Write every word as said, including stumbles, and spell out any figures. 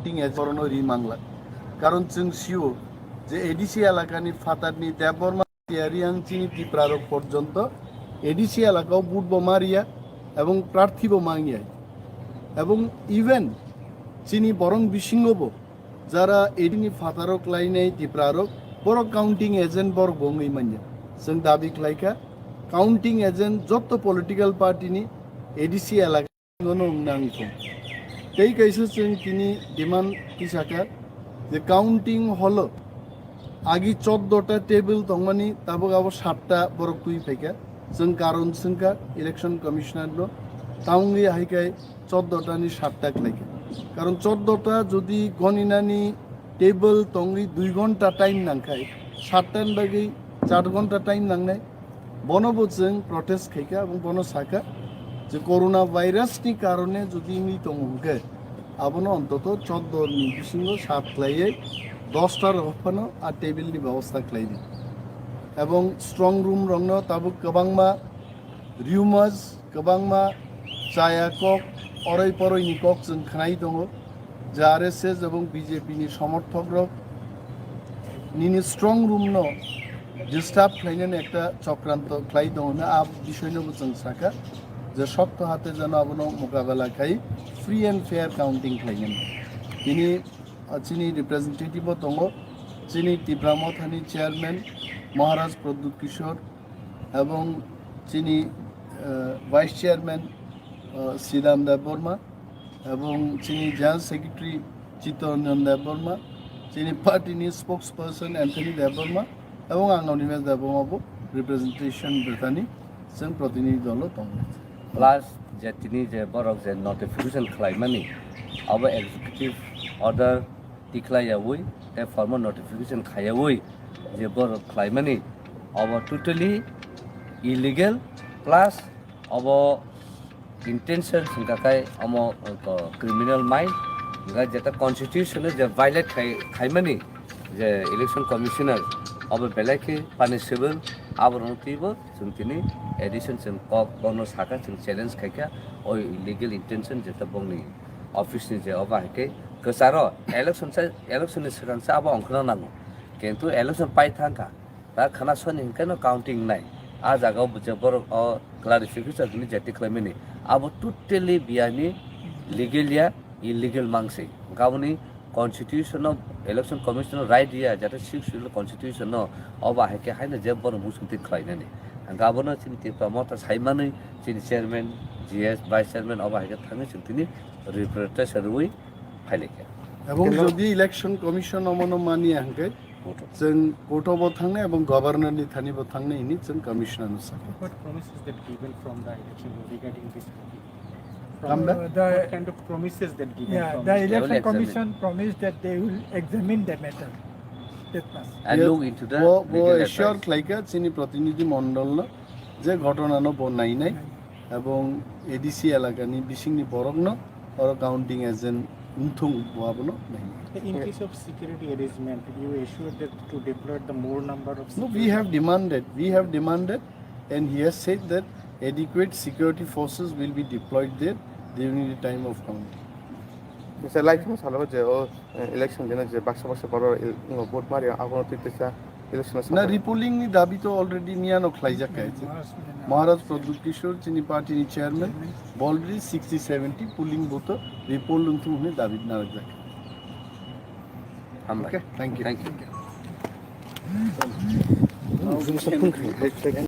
Ting ejorono ri mangla. Karon chwng sio je A D C elakani phatarni Debbarma tiyari ang chini Tiprarok porjonto A D C elakao vote bo mariya ebong prarthi bo mangya. Ebong even chini borong bisingo bo jara A D C ni phataro klainai Tiprarok borok counting agent borok bo wngwi manya. Chwng dabi khlaikha counting agent jotto political party ni A D C elaka Gono wngna wngkho. Tei kaisa chwng tini demand tisakha je counting hall o agi choddo ta table tongmani tabuk abo satta borok twi phaikha. Chwng karon swngkha election commissioner no, tangwi hai kai choddo ta ni satta khlaikha. Karon choddo ta jodi goninani table tongwi dui ghonta time nangkhai, satta ni bagwi char ghonta time nangnai. Bono bo chwng protest khaikha, aboni bono sakha je corona virus ni karone jodi wngwi tongo hwnkhe, abono ontoto choddo ni bisingo sat khlaiwi dosta rok phano a table ni bebosta khlai di. Ebong strong room rokno tabuk kwbangma rumors, kwbangma chaya kok, oroi poroi ni kok chwng khnai tongo. Je R S S ebong B J P ni somorthok rok nini strong room no disturb khlainani ekta chokranto khlai tongo hwnwi a bisoi no bo chwng sakha je sokto hate jano abono mokabela khai free and fair counting khlainani. Tini, ah, chini representative bo tongo, chini Tipra Mothani chairman Maharaj Pradyut Kishore, ebong chini, eh, vice chairman, eh, Sidan Debbarma, ebong chini general secretary Chittaranjan Debbarma, chini party ni spokesperson Anthony Debbarma, ebong ang Animesh Debbarma bo representation bwthani chwng protinidhi dolo tongo. Plus je tini je borok je notification khlaimani, abo executive order tikhlaiyawi tei formal notification khaiyawi je borok khlaimani, abo totally illegal, plus abo intention wngkha khai amo, uh, criminal mind, wngkha jeta constitution je violate khai, khaimani je election commissioner, abo belai khe punishable, aborokno twibo chwng tini addition chwng kok bono sakha, chwng challenge khaikha o illegal intention jeta bongni office ni je obo hai khe kwcharo election sa, election ni swkang sa abo ongkhorna nango, kintu election pai thangkha, ta khana soni hinkhe no counting nai, a jaga o je borok o clarification ni je tikhlaimani abo totally biyani legal ya, illegal mangsi, hinkhe aboni constitution no, election commission no right ya, jate sixth schedule constitution no obo hai khe haino je borok muchung twi khlainani, hinkhe abono chini Tipra Motha saimanwi chini chairman, G S, vice chairman obo hai khe thangwi chwng tini representation rwui phailaikha. Ebong jodi election commission omono mania hwnkhe, chwng court o bo thangnai ebong governor ni thani bo thangnai hwnwi chwng commissioner no sakha. What promises that given from the election regarding this? From Come back. Uh, the, what kind of promises that given yeah, from the the election commission promised that they will examine the matter. That much. And look into the bo, bo legal assure affairs. Khlaikha chini protinidhi mondol no je ghotona no bo nainai. Ebong A D C elakani bisingni borokno oro counting agent wngthung bo abono nainai. In case of security arrangement, you assured that to deploy the more number of security. No, we have demanded, we have demanded, and he has said that adequate security forces will be deployed there during the time of counting. Mr. Laithung salo je o, eh, election dino je baksa baksa borok el-, no vote mari abono twi tisa election na repolling ni dabi to already miyano khlaijak kai. Maharaj Pradyut Kishore chini party ni chairman already sixty seventy polling booth o repoll wngthung hwnwi dabi narwkjak. Hambai. Okay, thank you. Thank you.